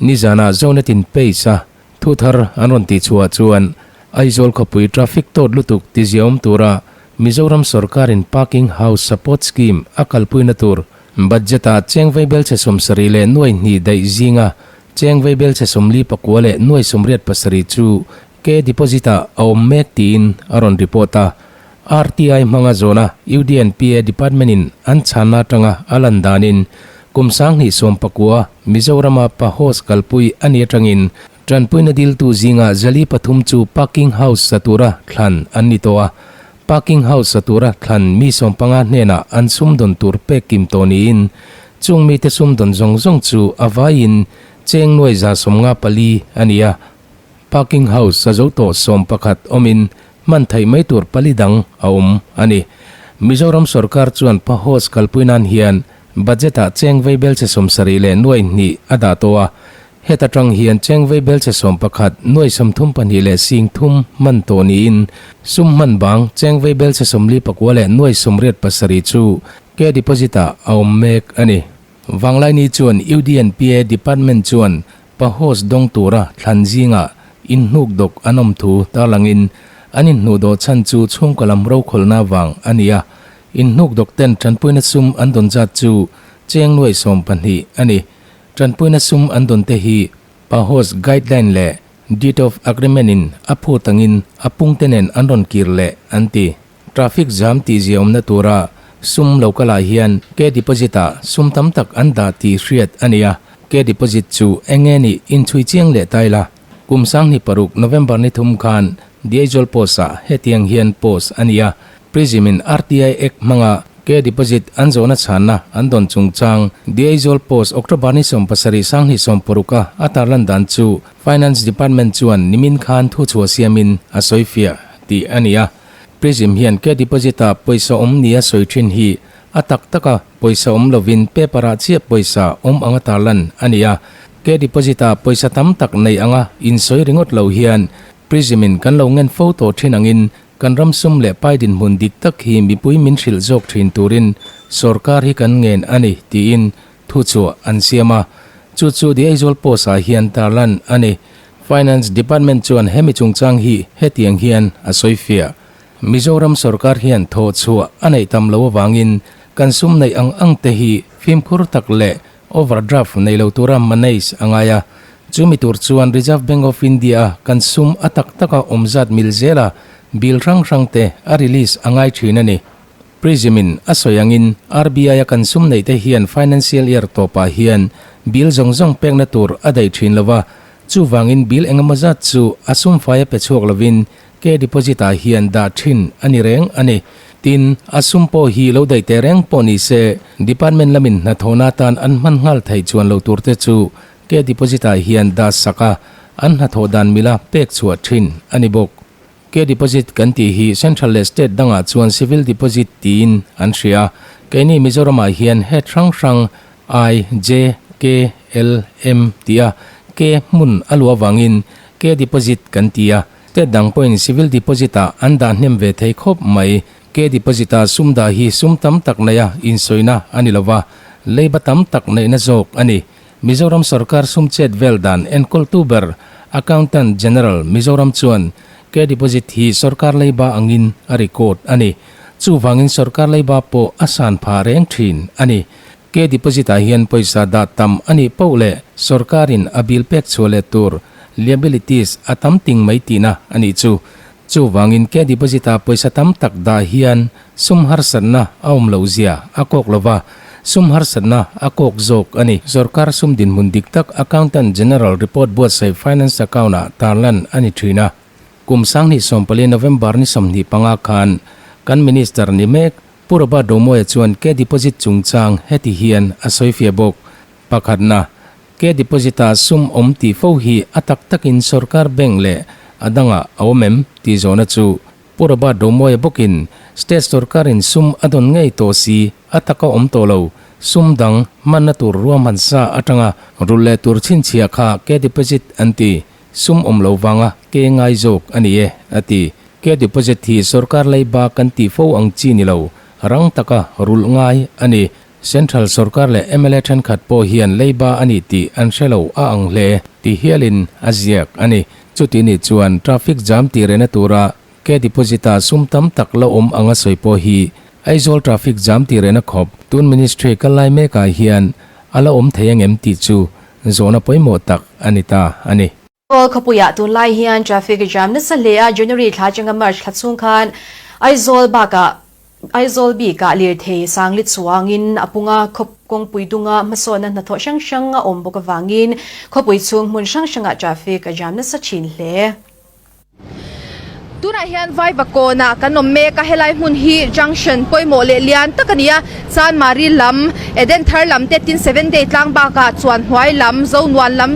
Nizanah Zonetin Pace-a thu thar an rawn tihchhuah chuan Aizawl khawpui traffic tawt lutuk tiziaawm tura Mizoram sorkarin Parking House Support Scheme a kalpuina tur budget-ah cheng vaibelchhe 70 leh nuai hnih daih zinga cheng vaibelchhe 44 leh nuai 87 chu K deposit-ah a awm mek tiin a rawn report a. RTI hmanga zawna UDNPA Department-in an chhanna atanga a lan danin kum 2019 Mizorama PAHOS kalpui a nih atangin tanpuina diltu zinga 403 chu parking house sa tura thlan an ni tawh a. Parking house sa tura thlan mi 15 hnenah an sumdawn tur pek kim tawh niin chung mite sumdawn zawng zawng chu a vaiin cheng nuai 154 a ni a. Parking house sa zo tawh 11 awmin hman theih mai tur pali dang a awm a ni. Mizoram sorkar chuan PAHOS kalpui nan hian budget-ah cheng vaibelchhe 70 leh nuai hnih a dah tawh a, heta tang hian cheng vaibelchhe 11 nuai 32 leh sing thum hman tawh niin sum hman bang cheng vaibelchhe 49 leh nuai 87 chu K deposit-ah a awm mek a ni. Vanglaini chuan UDNPA Department chuan PAHOS dawng tura thlan zingah inhnukdawk an awm thu tarlangin an inhnuhdawh chhan chu chhungkaw lam rokhawlhna vang a ni a. Inhnukdawk ten tanpuina sum an dawn zat chu cheng nuai 12 a ni. Tanpuina sum an dawn te hi PAHOS guideline leh Deed of Agreement in a phut angin a pungte nen an rawn kir leh an ti. Traffic jam tihzia awmna tura sum lo kalah hian K deposit ah sum tam tak an dah tih hriat a ni a, K deposit chu eng nge nih inchhui chiang leh ta ila. Kum 2006 November ni thum khan The Aizawl Post ah hetiang hian post a ni a, Prism in RTI Act hmanga K deposit an zawhna chhanna an dawn chungchang The Aizawl Post October ni 17 2016 a a tarlan dan chu Finance Department chuan nimin khan thuchhuah siamin a sawifiah tih a ni a. Prism hian K deposit-a pawisa awm nia sawi thin hi a tak taka pawisa awm lovin paper-ah chiah pawisa awm anga tarlan a ni a. K deposit-a pawisa tam tak nei anga insawi ringawt lo hian Prism-in kan lo ngen fo tawh thin angin kan ram sum leh pai dinhmun dik tak hi mipui min hrilh zawk thin turin sorkar hi kan ngen a ni tiin thuchhuah an siam a. Chu chu The Aizawl Post-ah hian tarlan a ni. Finance Department chuan hemi chungchang hi hetiang hian a sawi fiah. Mizoram sorkar hian thawh chhuah a neih tam lo avangin kan sum neih ang ang te hi fimkhur tak leh overdraft nei lo tura manage a ngai a. Chumi tur chuan Reserve Bank of India-a kan sum a tak taka awm zat mil zela bill hrang hrang te a release a ngai thin a ni. Prism-in a sawi angin RBI-a kan sum neih te hian financial year tawpah hian bill zawng zawng pekna tur a daih thin lo a, chuvangin bill engemaw zat chu a sum fai a pe chhuak lovin K deposit-ah hian dah thin a ni reng a ni. Tin, a sum pawh hi lo daih teh reng pawh ni se, department lamin hnathawhna atan an hman nghal theih chuan lo turte chu K deposit-ah hian dah sak a, an hnathawh dan mila pek chhuah thin a ni bawk. K deposit kan tih hi Central leh State dangah chuan Civil Deposit tiin an hria a, keini Mizoramah hian head hrang hrang I, J, K, L, M tih a K hmun a luah avangin K deposit kan ti a, State dang pawhin Civil Deposit ah an dah hnem ve thei khawp mai. K deposit ah sum dah hi sum tam tak neia insawina a ni lova, leiba tam tak neihna zawk a ni. Mizoram sorkar sum chet vel dan enkawltu ber Accountant General Mizoram chuan K deposit hi sorkar leiba angin a record a ni. Chuvangin sorkar leiba pawh a san phah reng thin a ni. K deposit ah hian pawisa dah tam a nih poh leh sorkarin a bill pek chhuah leh tur liabilities a tam ting mai tihna a nih chu. Chuvangin K deposit ah pawisa tam tak dah hian sum harsatna a awm loh zia a kawk lova, sum harsatna a kawk zawk a ni. Sorkar sum dinhmun dik tak Accountant General report buatsaih Finance Account ah tarlan a ni thin a. Kum 2014 November ni 25 khan kan Minister ni mek Pu Robert Romawia chuan K deposit chungchang heti hian a sawi fiah bawk. Pakhatna, K deposit ah sum awm tih fo hi a tak takin sorkar bank leh a dangah a awm em tih zawhna chu Pu Robert Romawia bawkin state sorkarin sum a dawn ngei tawh si a taka awm tawh lo, sum dang hmanna tur ruahman sa atanga rulh leh tur chhinchhiah kha K deposit an ti, sum awm lo vanga K ngai zawk a ni e, a ti. K deposit hi sorkar leiba kan tih fo ang chi ni lo, rang taka rulh ngai a ni. Central sorkar leh mla thenkhat pawh hian leiba a ni tih an hre lo a ang hle ti hialin a ziak a ni. Chuti nih chuan traffic jam tih rehna tura ke deposit-a sum tam tak la awm anga sawi pawh hi Aizawl traffic jam tih rehna khawp tun ministry kal lai mekah hian a la awm thei angem tih chu zawhna pawimawh tak a ni ta a ni. Aizawl khawpuiah tunlai hian traffic jam nasa hle a, January thla atanga March thla chhung khan Aizawl bakah Aizawl bikah lirthei sangli chuangin a pung a, khaw kawngpui dunga hmasawnna hnathawh hrang hrang a awm bawk avangin khawpui chhung hmun hrang hrangah traffic a jam nasa thin hle. Tunah hian Vaivakawnah kan awm mek a, helai hmun hi junction pawimawh leh lian tak a ni a, Chanmari lam, Eden thar lam te tin Seven Day tlang bakah chuan hnuai lam, Zonuan lam,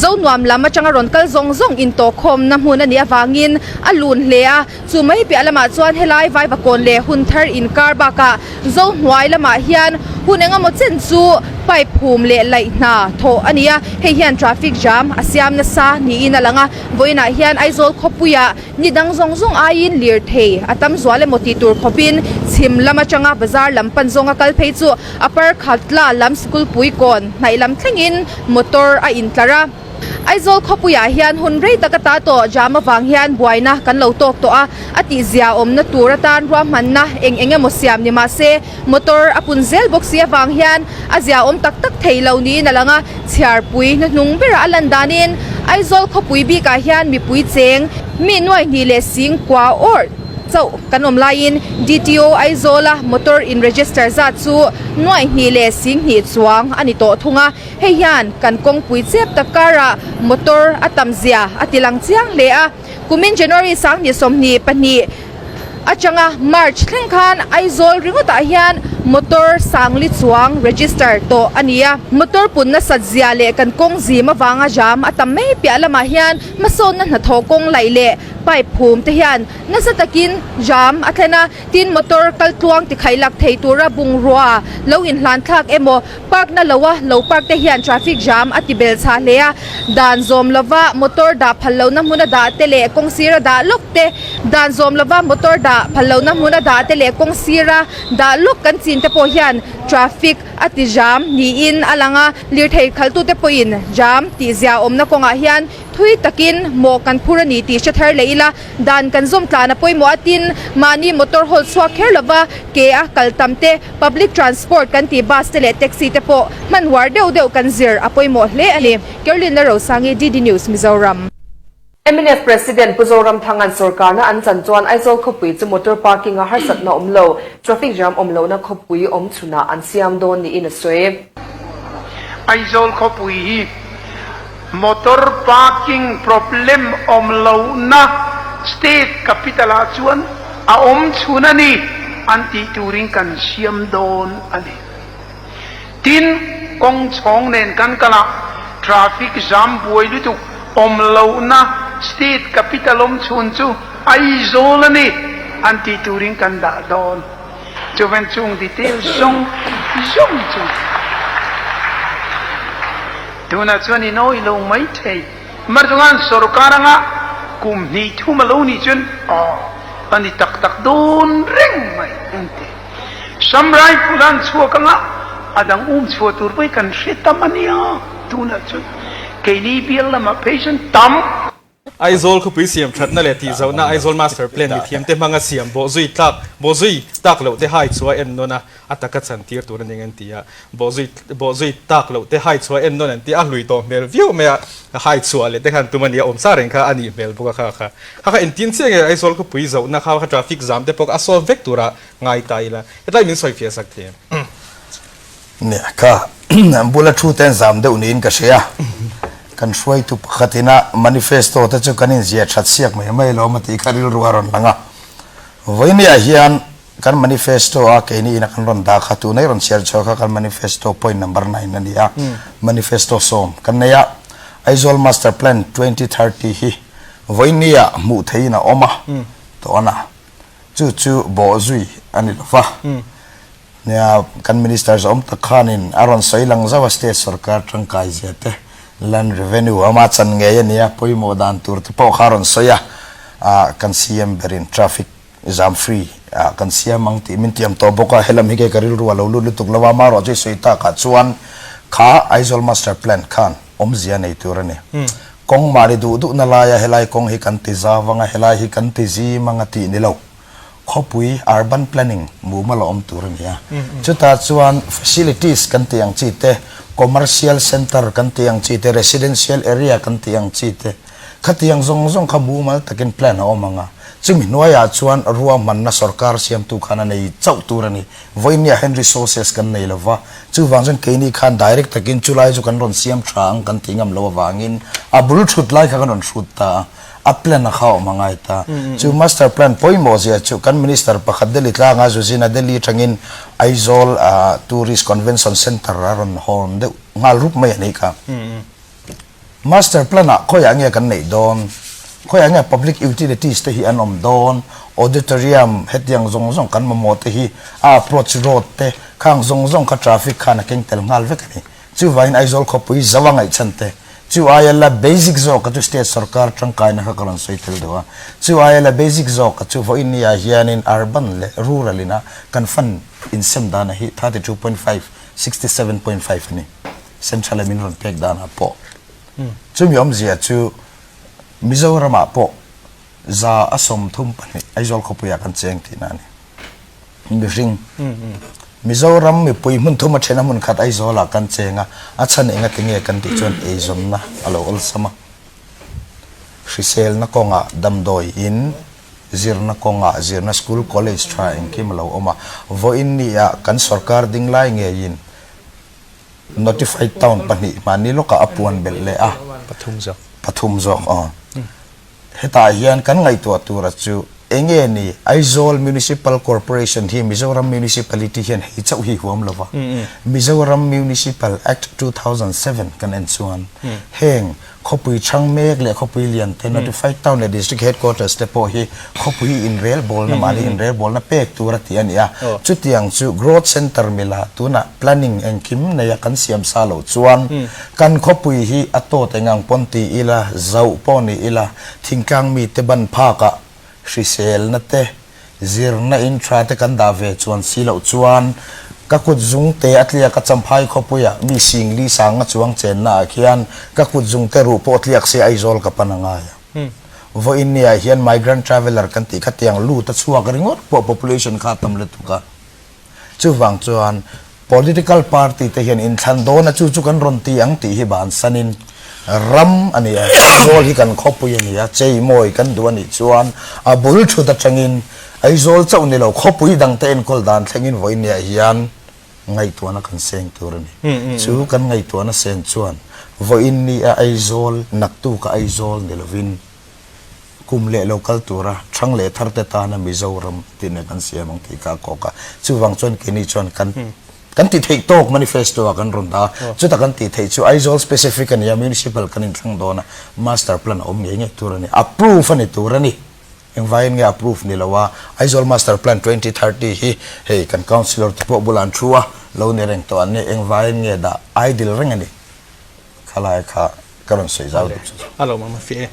Zonuam lam atanga rawn kal zawng zawng intawhkhawmna hmun a nih avangin a lun hle a. Chu mai piah lamah chuan helai Vaivakawn leh Hunthar inkar bakah Zohnuai lamah hian hun eng emaw chen chu pipe phum leh laih hna thawh a ni a, hei hian traffic jam a siam nasa niin a lang a. Vawiinah hian Aizawl khawpuiah ni dang zawng zawng aiin lirthei a tam zual emaw tih tur khawpin chhim lam atanga bazar lam pan zawnga kal phei chu Upper Khatla lam Sikulpui kawn hnaih lam thlengin motor a intlar a. Aizawl khawpuiah hian hun rei tak ata tawh jam avang hian buaina kan lo tawk tawh a, a tihzia awmna tur atan ruahmanna eng eng emaw siam ni mah se motor a pun zel bawk si avang hian a zia awm tak tak thei lo niin a lang a, chhiarpui hnuhnung berah a lan danin Aizawl khawpui bikah hian mipui cheng mi nuai hnih leh sing kua awrh chauh kan awm laiin DTO Aizawla motor in register zat chu nuai hnih leh sing hnih chuang a ni tawh thung a. Hei hian kan kawngpui chep tak karah motor a tam zia a ti lang chiang hle a. Kumin January 2022 atanga March thleng khan Aizawl ringawtah hian motor sangli chuang register tawh a ni a. Motor pun nasat zia leh kan kawng zim avanga jam a tam mai piah lamah hian hmasawnna hnathawh kawng laih leh pipe phum te hian nasa takin jam a thlen a. Tin motor kal tluang tikhaih lak thei tura bungrua lo inhlan thlak emaw Park na lo a, lo park te hian traffic jam a ti bel chhah hle a, dan zawm lova motor dah phal lohna hmuna dah te leh kawng sira dah lawk te, dan zawm lova motor dah phal lohna hmuna dah te leh kawng sira dah lawk kan chin te pawh hian traffic a ti jam niin a lang a, lirthei khaltute pawhin jam tih zia awmna kawngah hian thui takin mawh kan phur a ni tih hre thar leh ila. Dan kan zawm tlan a pawimawh a tin mahni motor hawl chhuak kher lova ke a kal tam te, public transport kan tih bus te leh taxi te pawh hman uar deuh deuh kan zir a pawimawh hle a ni. Caroline Larosangi, DD News, Mizoram. Mnf President Pu Zoramthanga'n sorkarna an chan chuan Aizawl khawpui chu motor parking-a harsatna awm lo, traffic jam awm lohna khawpui awm chhunah an siam dawn niin a sawi. Aizawl khawpui hi Motor parking problem awm lohna state capital ah chuan a awm chhun a ni an tih turin kan siam dawn a ni. Tin, kawng chhawng nen kan kal a, traffic jam buai lutuk awm lohna state capital awm chhun chu Aizawl a ni an tih turin kan dah dawn. Chuvan chung detail zawng zawng chu Tunah chuan i nawi lo mai thei. Marzuan sorkar anga kum hnih thum a lo nih chuan aw a ni tak tak dawn reng mai an ti. Sam Rifle an chhuak anga a dang um chhuah tur pawh hi kan hre tam a nia tunah chuan keini bial lamah phei chuan tam. Aizawl khawpui siam thatna leh tihzauhna Aizawl Master Plan mithiamte hmanga siam bawhzui tlak bawhzui tak loh te hai chhuah en nawn a, a taka chan tir tur a ning an ti a. Bawhzui bawhzui tak loh te hai chhuah en nawn an ti a, a hlui tawh hmel viau mai a, hai chhuah leh te khan tum a nia, awm sa reng kha a nih hmel bawk a kha kha. Kha kha engtin chiah nge Aizawl khawpui zauhna kha kha traffic zam te pawh kha a solve vek tura ngai ta ila, hetlai min sawi fiah sak thei em? Nia ka bula thu te an zam deuh niin ka hria. Kan hruaitu pakhat ina manifesto te chu kan inziah that siak mai mai lo a tih kha rilru a rawn lang a. Vawinia hian kan manifesto a keini ina kan rawn dah kha tuna i rawn chhiar chhuah kha kan manifesto point number 9 a ni a. Manifesto sawm kan nei a. Aizawl Master Plan 2030 hi vawinia hmuh theihin a awm a tawna chu chu bawhzui a ni lova. Nia, kan Minister zawm tak khanin a rawn sawi lang zauh a, state sorkar tangkai zia te, land revenue ama chan ngei a nia, pawimawh dan tur te pawh kha a rawn sawi a, ah kan CM berin traffic jam free Ah kan siam ang tih min tiam tawh bawk a, helam hi kei ka rilru a lo lut lutuk lo a, amaherawh chu i sawi takah chuan kha Aizawl Master Plan khan awmzia nei tur a ni. Kawng mahni duh duhna laia helai kawng hi kan ti zau ang a, helai hi kan ti zim ang a tih ni lo. Khawpui urban planning mumal a awm tur a ni a. Chutah chuan facilities kan tih ang chi te, commercial centre kan tih ang chi te, residential area kan tih ang chi te, Khatiang zawng zawng kha mumal takin plan a awm ang a, chumi hnuaiah chuan ruahmanna sorkar siamtu khan a nei chauh tur a ni. Vawinia hian resources kan nei lo va, chuvang chuan keini khan direct takin chulai chu kan rawn siam tha ang kan tih ngam loh avangin a bul thut lai kha kan rawn hrut ta a, a plan a kha a awm a ngai ta. Chu master plan pawimawh zia chu kan minister pakhat Delhi tlanga zuzina Delhi atangin Aizawl Tourist Convention Centre a rawn hawn deuh nghal rup mai a nih kha. Master Plan ah khawiah nge kan neih dawn? Khawiah nge public utilities te hi an awm dawn? Auditorium hetiang zawng zawng kan mamawh te hi a approach road te khang zawng zawng kha traffic khan a keng tel nghal vek a ni. Chuvangin Aizawl khawpui zo a ngaihchhan te, chu aia la basic zawka chu state sorkar tangkaina kha ka rawn sawi tel deuh a. Chu aia la basic zawka chu vawiin ah hianin urban leh rural ina kan fund insem dana hi 32.5, 67.5 a ni. Central a min rawn pek danah pawh chumi awmzia chu Mizoramah pawh 132 Aizawl khawpuiah kan cheng tihna a ni. Mihring Mizoram mipui hmun thum a then a hmun khat Aizawlah kan cheng a, a chhan enga tinge kan tih chuan eizawnna a lo awlsam a. Hriselna kawngah damdawi in, zirna kawngah zirna school college tha engkim a lo awm a. Vawiin niah kan sorkar ding lai ngeiin Notified Town pahnih hmanni lawkah a puan belh leh a. Pathum zawk. Pathum zawk aw. Hetah hian kan ngaihtuah tura chu enge ni Aizawl Municipal Corporation hi Mizoram Municipality hian hei chauh hi huam lova. Mizoram Municipal Act 2007 kan en chuan heng Khawpui chhang mek leh khawpui lian te, Notified Town leh District Headquarters te pawh hi khawpui inrelbawlna, mahni inrelbawlna pek tur a ti a ni a. Chutiang chu Growth Centre mila tunah planning engkim neia kan siam sa loh chuan kan khawpui hi a tawt engang pawn ti ila, zauh pawh ni ila, thingtlang mite ban phakah hriselna te, Zirna in tha te kan dah ve chuan si loh chuan ka kut zung te a tliak a Champhai khawpuia mi sing li sanga chuang chenna ah khian ka kut zung te ruh pawh tliak se Aizawl ka pan a ngai a. Vawiin ni ah hian migrant traveller kan tih kha tiang lut a chhuak ringawt pawh population kha a tam lutuk a. Chuvang chuan political party te hian inthlan dawn a chu chu kan rawn ti ang tih hi bansanin ram a ni a, Aizawl hi kan khawpui a ni a, cheimawi kan duh a nih chuan a bul thut atangin Aizawl chauh ni lo khawpui dangte enkawl dan thlengin vawinia hian ngaihtuahna kan seng tur a ni. Chu kan ngaihtuahna sen chuan vawiin ni a Aizawl naktuka Aizawl ni lovin Kum leh lo kal tura thang leh thar te tana Mizoram tihna kan siam ang tih kha a kawk a. Chuvang chuan keini chuan kan kan tih theih tawk manifesto ah kan rawn dah a. Chuta kan tih theih chu Aizawl specific a ni a, municipal kan inthlang dawn a, master plan a awm ngei ngei tur a ni. Approve a ni tur a ni. Engvaiin nge approve ni lo a, Aizawl master plan 2030 hi hei kan councillor te pawh bulah an thu a, lo ni reng tawh an ni. Engvaiin nge dah idle reng a ni. Khalai kha ka rawn sawi zau duh chu. A lo mama fiah e.